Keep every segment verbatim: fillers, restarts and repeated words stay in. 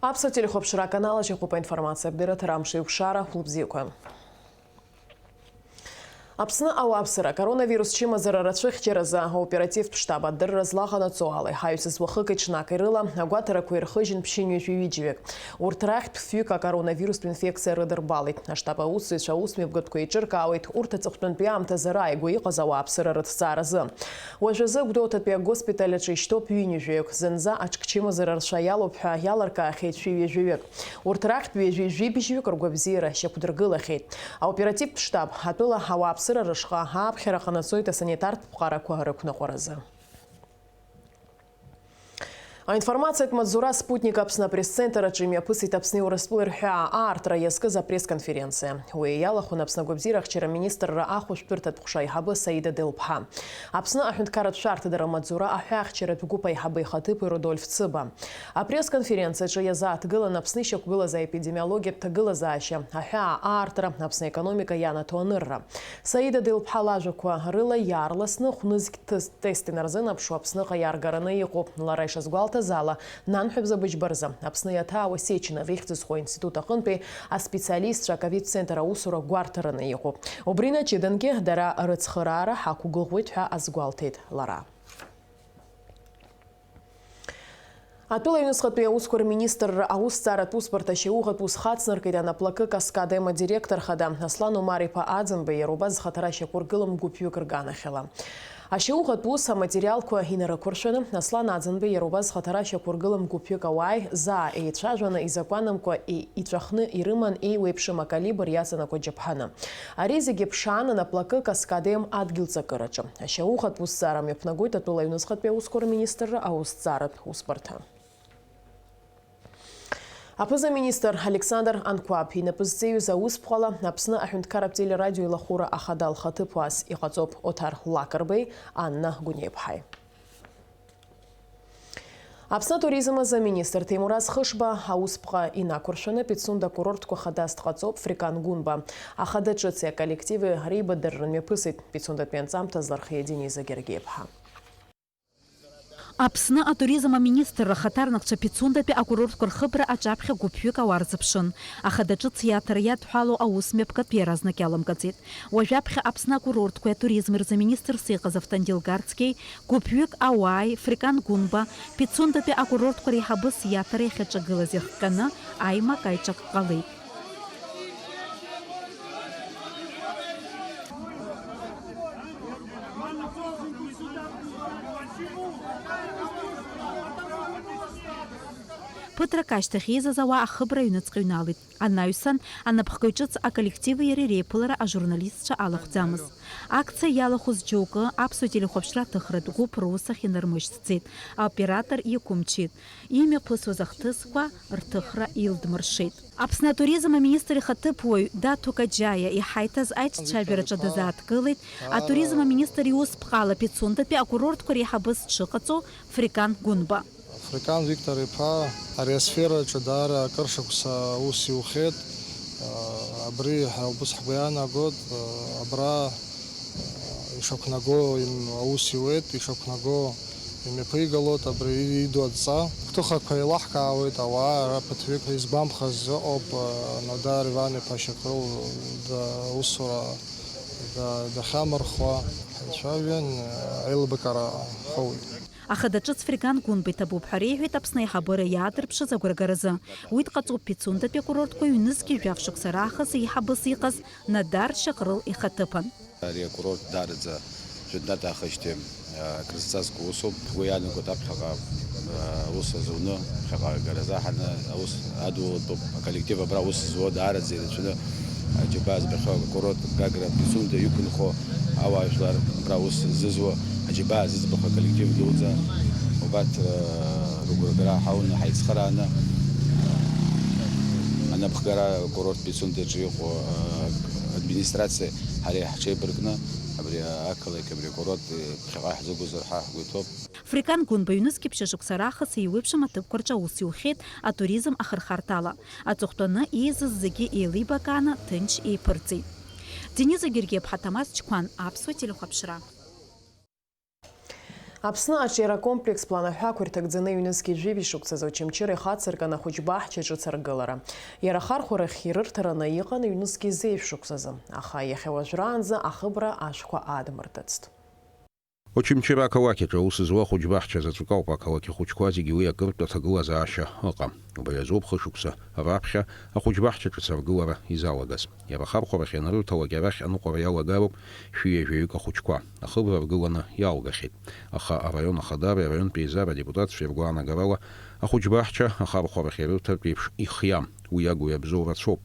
Аԥсуа телехәаԥшра аканал аҿы иҟоуп аинформациа абдырраҭара. Амш еиқәшара, хәылбзиақәа. Аԥсны ауааԥсыра акоронавирус чымазара рацәыхьчаразы аоперативтә штаб адырра злаҟанаҵо ала, иҳаҩсыз уахыки ҽнаки рыла агәаҭарақәа ирхыжьын ԥшьынҩажәи ҩыџьаҩык. Урҭ рахьтә фҩык акоронавирустә инфекциа рыдырбалеит. Аштаб аусзуҩцәа аусмҩаԥгатәқәа еиҿыркаауеит урҭ аҵыхәтәантәи аамҭазы рааигәа иҟаз ауааԥсыра рыҭҵааразы. Уажәазы Гәдоуҭатәи агоспиталь аҿы ишьҭоуп ҩынҩажәаҩык. Зынӡа аҿкчымазара рацәа иалоуп ҳәа иалыркаахьеит шәи ҩажәаҩык. Урҭ рахьтә ҩажәи жәибжьҩык ргәабзиара шьақәдыргылахьеит. Аоперативтә штаб атәыла ауааԥсыра рышҟа ааԥхьара ҟанаҵоит асанитартә ԥҟарақәа рықәныҟәаразы. Аинформациатә маҵзура Спутник Аԥсны апресс-центр аҿы имҩаԥысит Аԥсни Урыстәылеи рҳәаа аартра иазкыз апресс-конференциа. Уи иалахәын Аԥсны агәабзиарахьчара министрра ахәышәтәырҭатә ҟәша аиҳабы Саида Делԥҳа, Аԥсны аҳәынҭқарратә шәарҭадара маҵзура аҳәаахьчаратә гәыԥ аиҳабы ихаҭыԥуаҩ Рудольф Цыба. Апресс-конференциаҿы иазааҭгылан Аԥсны ишьақәгылаз аепидемиологиатә ҭагылазаашьа, аҳәаа аартра, Аԥсны аекономика ианаҭо анырра. Саида Делԥҳа лажәақәа рыла иаарласны хәнызқь тыс-, тест инарзынаԥшуа Аԥсныҟа иааргараны иҟоуп. Лара ишазгәалҭаз ала, нанҳәа бза быжьба рзы Аԥсны иаҭаауа Сеченов ихьӡ зху аинститут аҟынтәи аспециалистцәа аковид-центр аусура гәарҭараны иҟоуп. Убри наҷыдангьы дара рыцхыраара ҳақәгәыӷуеит ҳәа азгәалҭеит лара. Атәыла аҩныҵҟатәи аусқәа рминистрра аусҭҵааратә усбарҭа ашьауӷатә ус хацнаркит анаплакы Каскад М адиректор хада Аслан Омар-иԥа Аӡынба иара убас зхаҭара шьақәыргылам гәыԥҩык рганахьала. Ашьауӷатә ус аматериалқәа инарықәыршәаны, Аслан Аӡынба иара убас зхаҭара шьақәыргылам гәыԥҩык ауааи заа еицәажәаны, изакәанымкәа и-, иҵәахны ирыман еиуеиԥшым акалибр иаҵанакуа џьаԥҳаны. Ари зегьы ԥшаан анаплакы Каскад М адгьылҵакыраҿы. Ашьауӷатә усҭҵаара мҩаԥнагоит атәыла аҩныҵҟатәи аусқәа рминистрра аусҭҵааратә усбарҭа. Аԥыза-министр Александр Анқәаб инапы зҵеиҩыз аусԥҟала Аԥсны аҳәынҭқарратә телерадио илахәыра ахада лхаҭыԥуаас иҟаҵоуп Оҭар Лакрбеи Анна Гәынеиԥҳаи. Аԥсны атуризм азы аминистр Ҭемураз Хышба аусԥҟа инақәыршәаны, Пицунда акурортқәа хадас дҟаҵоуп Фрикан Гәынба. Ахада ҿыци аколлективи реибадырра мҩаԥысит Пицундатәи анҵамҭа злархиа Дениза Гергиаԥҳа. Аԥсны атуризм аминистрра ахаҭарнакцәа Пицундатәи акурортқәа рхыбра аҿаԥхьа гәыԥҩык ауаа рзыԥшын. Ахада ҿыц иаҭара иадҳәалоу аус мҩаԥгатә иаразнак иаламгаӡеит. Уажәаԥхьа Аԥсны акурортқәеи атуризми рзы министрс иҟаз Автандил Гарцкиеи гәыԥҩык ауааи Фрикан Гәынба, Пицундатәи акурортқәа реиҳабыс иаҭара иахьаҿагылаз ирхҟьаны аимак аиҿак ҟалеит. Ԥыҭрак ашьҭахь еизаз ауаа ахыбра аҩныҵҟа иҩналеит. Анаҩсан, анапхгаҩ ҿыц аколлективи иареи реиԥылара ажурналистцәа алахәӡамызт. Акциа иалахәыз џьоукы аԥсуа телехәаԥшра аҭыхратә гәыԥ рус ахь инармышьҭӡеит, аоператор иқәымчит, имҩаԥысуаз ахҭысқәа рҭыхра илдмыршеит. Аԥсны атуризм аминистр ихаҭыԥуаҩ Даҭо Каџьаиа иҳаиҭаз аиҿцәажәараҿы дазааҭгылеит атуризм аминистр иусԥҟала Пицундатәи акурортқәа реиҳабыс дшыҟаҵоу Фрикан Гәынба. Фрикан Виктор-иԥа, ари асфераҿы даара акыр шықәса аус иухьеит. Абри ҳа-, убыс ҳгәы иаанагоит, абра ишақәнаго им-, аус иуеит, ишақәнаго имҩаԥигалоит абри иду адҵа. Гәҭыхақәа еилаҳкаауеит, ауаа ара ԥыҭҩык изгәамԥхаз ыҟоуп, Нодар Иван-иԥа Шьақрыл аусура да-, дахьамырхуа. Ҳаицәажәан, аилибакаара ҳауит. Ахада ҿыц Фрикан Гәынба иҭабуп ҳәа реиҳәеит Аԥсны аиҳабыра иаадырԥшыз агәрагаразы. Уи дҟаҵоуп Пицундатәи акурортқәа ҩнызқьи жәаф шықәса раахыс еиҳабыс иҟаз Нодар Шьаҟрыл ихаҭыԥан. Ари акурорт даараӡа жәытәнатә аахижьҭеи акрызҵазкуа усуп. Ҳгәы иаанагоит аԥхьаҟа аус азуны, ԥхьаҟа агара заҳаны аус адулатәуп. Аколлектив абра аус зуа даараӡа ирацәаны, аџьабаа збахьоу акурорт Гагра Пицунда иқәынхо ауаажәлар абра аус зызуа аџьабаа зыӡбахә аколлектив дуӡӡа. Убарҭ, э, рыгәра-гара ҳауны, ҳаицхырааны, э, анапхгара акурорт Пицундаҿы иҟоу, э, администрациеи ҳареи ҳҽеибаркны абри ақалақь, абри акурорт, э, ԥхьаҟа иаҳзыгозар ҳәа ҳгәы иҭоуп. Фрикан Гәынба ҩнызқьи ԥшьа шықәса раахыс еиуеиԥшым аҭыԥқәа рҿы аус иухьеит атуризм ахырхарҭала. Аҵыхәтәаны еизаз зегьы еилибакааны ҭынч еиԥырҵит. Дениза Гергиаԥҳа, Ҭамаз Чқәан, Аԥсуа телехәаԥшра. Аԥсны аҿиара акомплекс план аҳәаақәа ирҭагӡаны ҩнызқьи жәибжь шықәсазы Очамчыра ихацыркын ахәыҷбаҳча ҿыц аргылара. Иара ахархәарахь ирырҭараны иҟан ҩнызқьи зеижә шықәсазы, аха иахьа уажәраанӡа ахыбра ашәқәа аадмыртыцт. Очамчыра ақалақь аҿы аус зуа ахәыҷбаҳча заҵәык ауп, ақалақь ахәыҷқәа зегьы уи акыртә аҭагылазаашьа ыҟам. Убри азоуп хышықәса раԥхьа ахәыҷбаҳча ҿыц аргылара изалагаз. Иара ахархәарахь ианрырҭалак арахь аныҟәара иалагароуп шәи ҩажәаҩык ахәыҷқәа. Ахыбра ргыланы иалгахьеит. Аха араион ахадареи араионтә еизара адепутатцәеи ргәаанагарала ахәыҷбаҳча ахархәарахь ирырҭартә еиԥш ихиам. Уи агу иабзоу рацәоуп.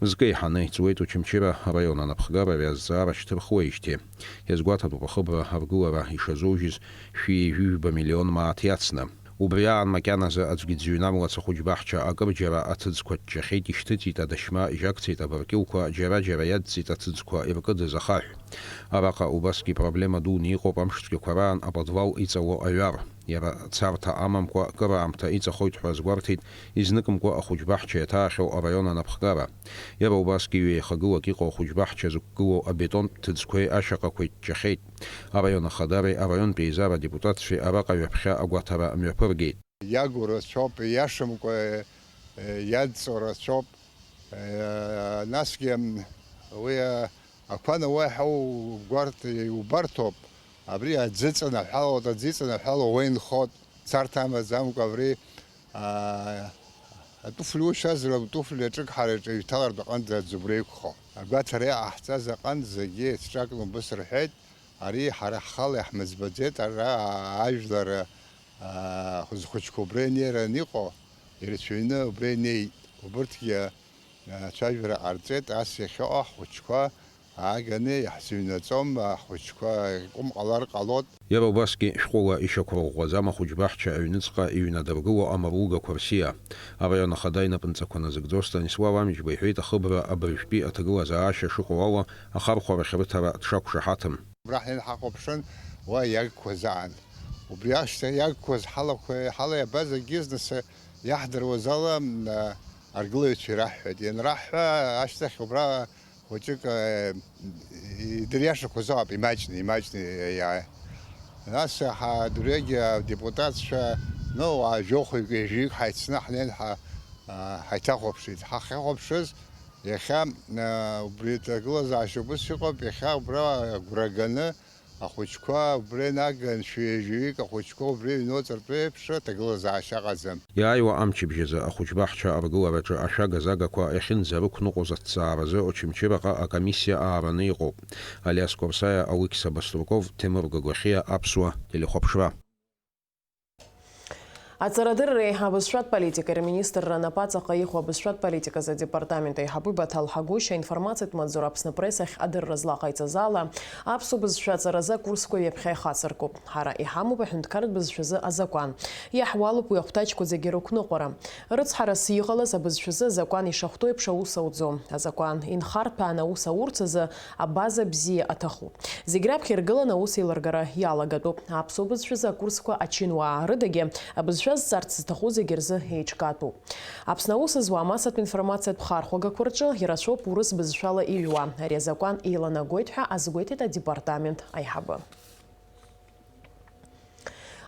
Мызкы еиҳаны иҵуеит Очамчыра араион анапхгарареи азҵаара шьҭырхуеижьҭеи. Иазгәаҭатәуп ахыбра аргылара ишазоужьыз шәи ҩажәи жәба миллион мааҭ иацны. Убри аан макьаназы аӡәгьы дзыҩнамлац ахәыҷбаҳча акырџьара аҭыӡқәа ҷҷахьеит, ишьҭыҵит адашьма, ижьакцеит абыркьылқәа, џьара-џьара иадҵит аҭыӡқәа иркыдыз ахаҳә. Араҟа убасгьы проблема дуны иҟоуп амш цәгьақәа раан аподвал иҵало аҩар. Иара царҭа амамкәа кыраамҭа иҵахоит ҳәа азгәарҭеит изныкымкәа ахәыҷбаҳча иаҭаахьоу араион анапхгара. Иара убасгьы ҩеихагылак иҟоу ахәыҷбаҳча зықәгылоу абетонтә ҭыӡқәеи ашьаҟақәеи ҷҷахьеит. Араион ахадареи араионтә еизара адепутатцәеи араҟа ҩаԥхьа агәаҭара мҩаԥыргеит. Иагу рацәоуп, ииашамкәа, э, иадҵо рацәоуп. Э, насгьы, м, уи, э, ақәа науа иаҳау гәарҭ-, иубарҭоуп. Абри аӡы ҵанаҳәалоит, аӡы ҵанаҳәало уа инхоит. Царҭа амаӡамкәа абри, аа, атәыфли ушьазар, атәыфли аҿыгҳараҿы иҩҭалартә аҟынӡа аӡы убра иқәхо. Агәаҭара иҟаҳҵаз аҟынӡагьы еицҿакны убыс рҳәеит, ари ҳара ҳхала иаҳмыӡбаӡеит, ара ажәлар, аа, зхәыҷқәа убра инеираны иҟоу, ирацәаҩны убра инеит. Убырҭгьы, аа, ацәажәара ҟарҵеит, ас иахьыҟоу ҳхәыҷқәа ааганы иаҳзыҩнаҵом, ахәыҷқәа рҟәым ҟалар ҟалоит. Иара убасгьы шәҟәыла ишьақәырӷәӷәаӡам ахәыҷбаҳча аҩныҵҟа иҩнадыргыло амаругақәа рсиа. Араион ахада инапынҵақәа назыгӡо Станислав Амҷба иҳәеит, ахыбра абыржәтәи аҭагылазаашьа шыҟоу ала, ахархәарахь рыҭара дшақәшаҳаҭым. Абра ҳнеин ҳахәаԥшын, уа иагқәаз аан. Убри ашьҭахь иагқәаз ҳалақәа, ҳала иабаз агьиз нас иаҳдыруаз ала, м, аргылаҩцәа ираҳҳәеит. Ианраҳҳәа, ашьҭахь убра хәыҷык, э, идыриашақәаз ауп, имаҷны, имаҷны иааи. Нас ҳа дырҩегьы адепутатцәа, ну, уаа жәохәҩык, ҩажәаҩык ҳаицны ҳнеин ҳа-, а, ҳаиҭахәаԥшит. Ҳахьахәаԥшыз, иахьа, а, убри аҭагылазаашьа убыс иҟоуп, иахьа убра агәра ганы ахәыҷқәа убра инаган, шәи ҩажәаҩык ахәыҷқәа убри иҩноҵартә еиԥш аҭагылазаашьа ыҟаӡам. Иааиуа амчыбжь азы ахәыҷбаҳча аргылараҿы ашәага-загақәа иахьынӡарықәныҟәоз аҭҵааразы Очамчыраҟа акомиссиа аараны иҟоуп. Алиас Корсаиа, Алықьса Баструков, Ҭемыр Гагәахьиа, Аԥсуа телехәаԥшра. Аҵарадырреи абызшәатә политикеи рминистрра напаҵаҟа иҟоу абызшәатә политиказы адепартамент аиҳабы Баҭал Ҳагәышь аинформациатә маҵзура Аԥсны Пресс ахь адырра злаҟаиҵаз ала, аԥсуа бызшәа аҵаразы акурсқәа ҩаԥхьа ихацыркуп. Ҳара иҳамоуп аҳәынҭқарратә бызшәазы азакәан. Иаҳуалуп уи ахәҭаҷқәа зегьы рықәныҟәара. Рыцҳарас иҟалаз абызшәазы азакәан ишахәҭоу еиԥш аус ауӡом. Азакәан инхарҭәаан аус аурц азы абаза бзиа аҭахуп. Зегь раԥхьа иргыланы аус еилыргара иалагатәуп. Аԥсуа бызшәазы акурсқәа ачынуаа рыдагьы абызшәа зҵарц зҭаху зегьы рзы еиҿкаатәуп. Аԥсны аус зуа амассатә информациатә хархәагақәа рҿы ирацәоуп урыс бызшәала иҩуа. Ари азакәан еиланагоит ҳәа азгәеиҭеит адепартамент аиҳабы.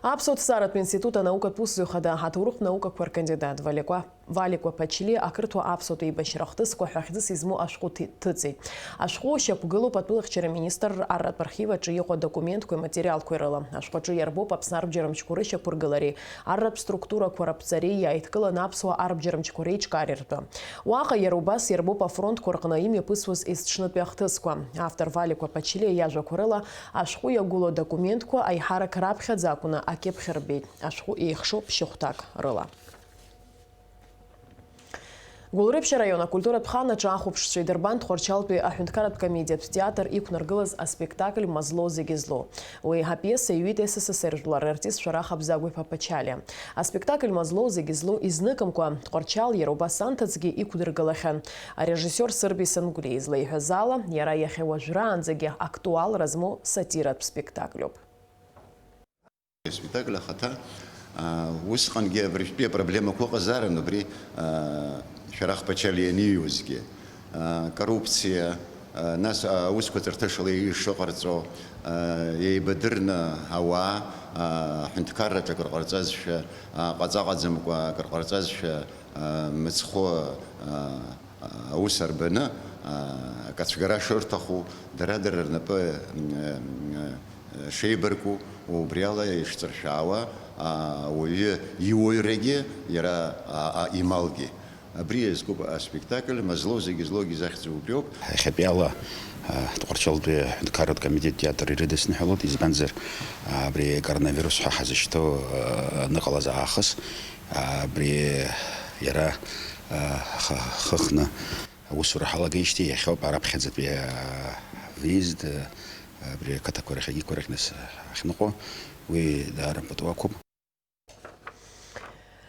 Аԥсуа ҭҵааратә институт анаукатә усзуҩ хада, аҭоурыхтә наукақәа ркандидат Валикәа, Валикәа Ԥачелиа ақырҭуа аԥсуатә еибашьра ахҭысқәа ҳәа хьӡыс измоу ашәҟәы ҭи-, ҭыҵит. Ашәҟәы шьақәгылоуп атәылахьчара министр арратә архив аҿы иҟоу адокументқәеи аматериалқәеи рыла. Ашәҟәаҿы иарбоуп Аԥсны арбџьармчқәа рышьақәыргылареи арратә структурақәа раԥҵареи иааидкыланы аԥсуа арбџьармчқәа реиҿкаареи ртәы. Уаҟа иара убас иарбоуп афронтқәа рҟны имҩаԥысуаз есҽнытәи ахҭысқәа. Автор Валикәа Ԥачелиа иажәақәа рыла, ашәҟәы иагәылоу адокументқәа аиҳарак раԥхьаӡа акәны акьыԥхь рбеит. Ашәҟәы еихшоуп шьыхәҭак рыла. Гәылрыԥшь араион акультуратә хан аҿы ахәаԥшцәа идырбан Тҟәарчалтәи аҳәынҭқарратә комедиатә театр иқәнаргылаз аспектакль Мазлоу зегьы злоу. Уи апиеса иҩит С С С р жәлар рартистцәа Раха Бзагә-иԥа Ԥачалиа. Аспектакль Мазлоу зегьы злоу изныкымкәа Тҟәарчал иара убас анҭыҵгьы иқәдыргылахьан. Арежиссиор Сырби Сангәлиа излаиҳәаз ала, иара иахьа уажәраанӡагьы актуалра змоу сатиратә спектакльоуп. Аспектакль ахаҭа, аа, усҟангьы абыржәтәи апроблемақәа ыҟазаарын, убри, аа, Шәарах Ԥачалиа ианиҩуазгьы, аа, коррупциа, аа, нас аусқәа ҵарҭышала ишыҟарҵо, аа, еибадырны ауаа, Аҳәынҭқарраҿы акыр ҟарҵазшәа, ҟаҵа-ҟаӡамкәа акыр ҟарҵазшәа, мыцхәы аус арбаны, акацәгара шырҭаху, дара-дара рнапы шеибарку, убриала ишҵыршәаауа, ауаҩы иуаҩрагьы иара ималгьы. Абри иазкуп аспектакль, Мазлоу зегьы злоугьы захьӡу убриоуп. Иахьатәиала, а, Тҟәарчалтәи аҳәынҭқарратә комитет театр ирыдысныҳәалоит, избанзар, а, абри коронавирус ҳәа ҳазышьҭоу, а, аныҟалаз аахыс, а, абри иара, а, х-, хыхны аусура ҳалагеижьҭеи иахьоуп раԥхьаӡатәи, а, выезд, а, абри ақыҭақәа рахьгьы қәарахь нас, а, ҳахьныҟәо, уи даара пату ақәуп.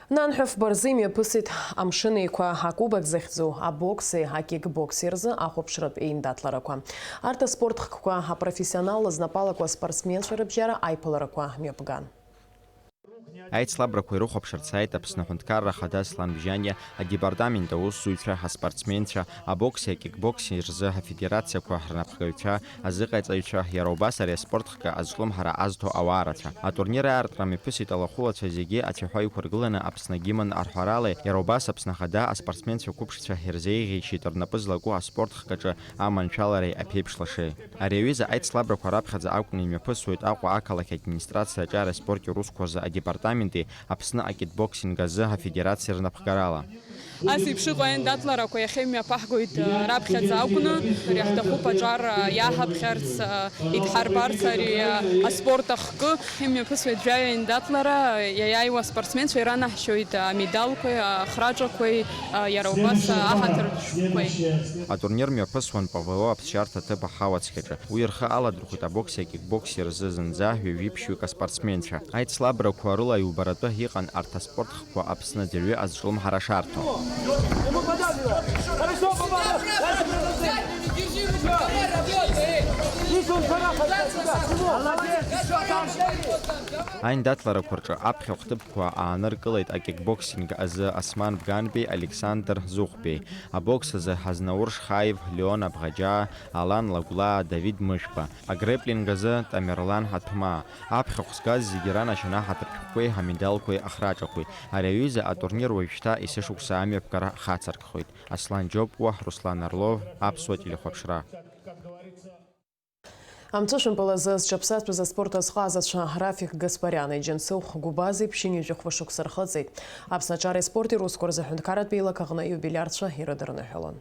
Нанҳәа фба рзы имҩаԥысит Амшын Еиқәа акубок захьӡу абокси акикбокси рзы ахәаԥшратә еиндаҭларақәа. Арҭ аспорт хкқәа апрофессионалла знапалақәа аспортсменцәа рыбжьара аиԥыларақәа мҩаԥган. Аицлабрақәа ирыхәаԥшырц ааит Аԥсны Аҳәынҭқарра Ахада Аслан Бжьаниа, адепартамент аусзуҩцәа, аспортсменцәа, абокси акикбокси рзы афедерациақәа рнапхгаҩцәа, азыҟаиҵаҩцәа, иара убас ари аспорт хкы азҿлымҳара азҭо ауаа рацәа. Атурнир аартра мҩаԥысит алахәылацәа зегьы ацәаҳәа иқәыргыланы Аԥсны агимн арҳәарала, иара убас Аԥсны Ахада аспортсменцәа қәыԥшцәа ирзеиӷьеишьеит рнапы злаку аспорт хкаҿы аманшәалареи аԥеиԥш лашеи. Ари аҩыза аицлабрақәа раԥхьаӡа акәны имҩаԥысуеит Аҟәа ақалақь администрациа аҿар аспорти русқәа рзы адепартаменти Аԥсны акикбоксинг азы афедерациа рнапхгарала. Ас еиԥш иҟоу аиндаҭларақәа иахьа имҩаԥаҳгоит, э, раԥхьаӡа акәны, ари ҳҭахуп аҿар, э, иаҳаԥхьарц, э, идҳарбарц ари, э, аспорт ахкы. Имҩаԥысуеит жәаҩа аиндаҭлара, иаиааиуа аспортсменцәа иранаҳшьоит амедалқәеи, ахраҿақәеи, э, иара убас, э, аҳаҭыртә шәҟәқәеи. Атурнир мҩаԥысуан П В О аԥсшьарҭа ҭыԥ аҳауа цқьаҿы. Уи рхы аладырхәит абокси акикбокси рзы зынӡа ҩажәи ԥшьҩык аспортсменцәа. Аицлабрақәа рыла иубаратәы иҟан арҭ аспорт хкқәа Аԥсны аӡәырҩы азҿлымҳара шарҭо. Аиндаҭларақәа рҿы аԥхьахә ҭыԥқәа ааныркылеит акикбоксинг азы Осман Бганбеи Александр Зыхәбеи, абокс азы Ҳазнаур Шхаев, Леон Абӷаџьаа, Алан Лагәлаа, Давид Мышәба, агреплинг азы Тамерлан Ҳаҭәмаа, аԥхьахә згаз зегьы ранашьан аҳаҭыртә шәҟәқәеи амедалқәеи ахраҿақәеи. Ари аҩыза атурнир уажәшьҭа есышықәса амҩаԥгара хацыркхоит. Аслан Џьопуа, Руслан Орлов, Аԥсуа телехәаԥшра. Амҵәышәымпыл азы зҽаԥсазтәыз аспорт азҟазацәа Рафик Гаспариани Џьансыхә Гәыбази ԥшьынҩажәи хәба шықәса рхыҵит. Аԥсны аҿари аспорти русқәа рзы аҳәынҭқарратә еилак аҟны иубилиарцәа ирыдырныҳәалон.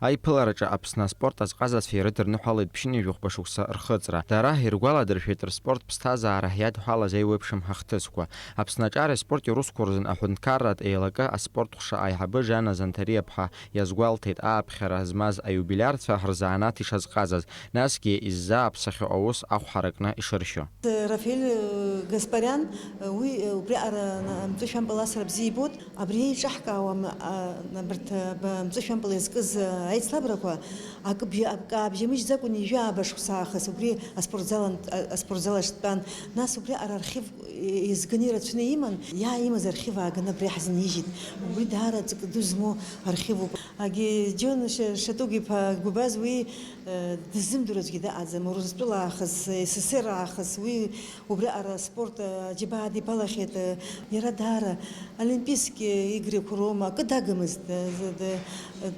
Аиԥылараҿы Аԥсны аспорт азҟазацәа ирыдырныҳәалеит ԥшьынҩажәи хәба шықәса рхыҵра. Дара иргәаладыршәеит рспорт ԥсҭазаара иадҳәалаз еиуеиԥшым ахҭысқәа. Аԥсны аҿари аспорти русқәа рзын аҳәынҭқарратә еилакы аспорт ҟәша аиҳабы Жана Занҭариаԥҳа иазгәалҭеит, ааԥхьара змаз аиубилиарцәа рзанааҭ ишазҟазаз, насгьы иззааԥсахьоу аус ахә ҳаракны ишыршьо. Рафаель Гаспариан, уи убриаҟара амҵәышәампыл асра бзиа ибоит. Абри еиҿаҳкаауам, а, абарҭ, а, ба-, амҵәышәампыл иазкыз, а, аицлабрақәа, акы бжьы-, акы аабжьамыжьӡакәан ҩажәи ааба шықәса аахыс убри аспортзал ан-, а, аспортзал аҿы дтәан. Нас убриаҟара архив, е-, еизганы ирацәаны иман, иааимаз архив ааганы абри ҳзынижьит. Убри даара ҵакы ду змоу архивуп. Агьежьон Ша-, Шатугә-иԥа Гәыбаз уи, э, дыззымдыруа аӡәгьы дыҟаӡам. Урыстәыла аахыс, С С С Р аахыс уи убриаҟара аспорт, э, аџьабаа дибалахьеит. Э, иара даара Олимпийские играқәа роума акы дагымызт. Э, з-, д-, э,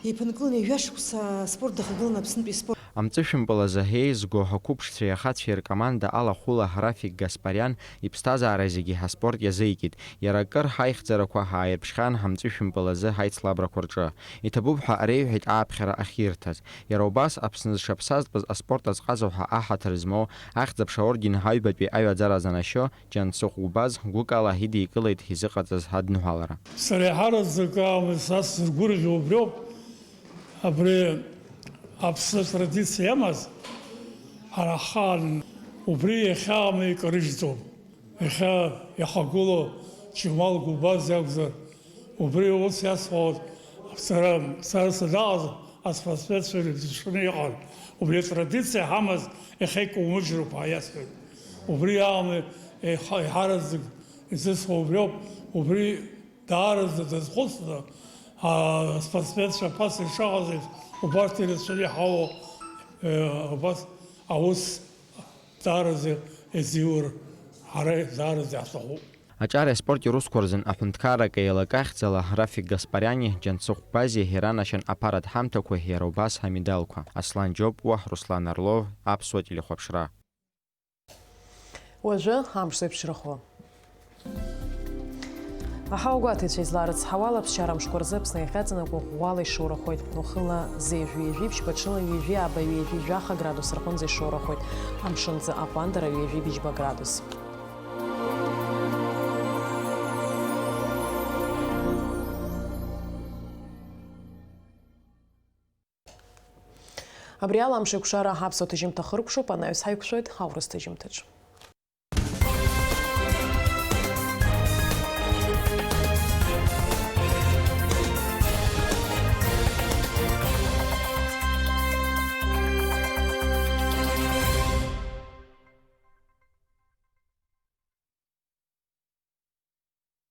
иԥынкыланы ҩажәа шықәса аспорт дахагылан Аԥснытәи аспорт. Амҵәышәымпыл азы еизго ақәыԥшцәеи ахацәеи ркоманда алахәыла Рафик Гаспариан иԥсҭазаара зегьы аспорт иазикит. Иара акыр ҳаихьӡарақәа ҳааирԥшхьан ҳамҵәышәымпыл азы ҳаицлабрақәа рҿы. Иҭабуп ҳәа реиҳәеит ааԥхьара ахьирҭаз. Иара убас Аԥсны зҽаԥсазтәыз аспорт азҟаза ҳәа аҳаҭыр змоу ахьӡ-аԥша орден ҳаҩбатәи аҩаӡара занашьо Џьансыхә Гәыбаз гәыкала идикылеит изыҟаҵаз адныҳәалара. Сара еиҳараӡак аамыс ас сзыргәырӷьо убриоуп, абри Аԥсны атрадициа иамаз, ҳара ҳхаан убри иахьа ами икарыжьӡом. Иахьа иахагылоу Џьумал Гәыбаз иакәзар, убри ус иасҳәоит, сара, сара санаҟаз аспортсменцәа ирыцәшәаны иҟан. Убри атрадициа ҳамаз иахьа икаумыжьроуп ҳәа иасҳәеит. Убри аами еиҳа-, еиҳараӡак изысҳәо убриоуп, убри даараӡа дазхәыцны, аспортсменцәа ԥаса ишаҟаз еиԥш, убарҭ ирацәаны иҳауа, э, убас аус даараӡа Езиур ҳара даараӡа иаҳҭахуп. Аҿари аспорти русқәа рзын аҳәынҭқарра акеилак ахьӡала Рафик Гаспариани, Џьансыхә Гәази, Ҳиран Ашьан аԥаратә ҳамҭақәеи иара убас ҳамедалқәа, Аслан Џьопуа, Руслан Орлов, Аԥсуа телехәаԥшра. Уажәы амш зеиԥшрахо. Аҳауагәаҭаҩцәа изларыцҳауала, аԥсшьара амшқәа рзы Аԥсны иахьаҵанакуа ӷәӷәала ишоурахоит. Уахынла зеижә ҩажәи ԥшьба, ҽынла ҩажәи ааба ҩажәи жәаха градус рҟынӡа ишоурахоит. Амшынӡы аҟәандара ҩажәи быжьба градус. Абри ала амшеикәшара аԥсуа ҭыжьымҭа хыркәшоуп, анаҩс ҳаиқәшәоит аурыс ҭыжьымҭаҿ.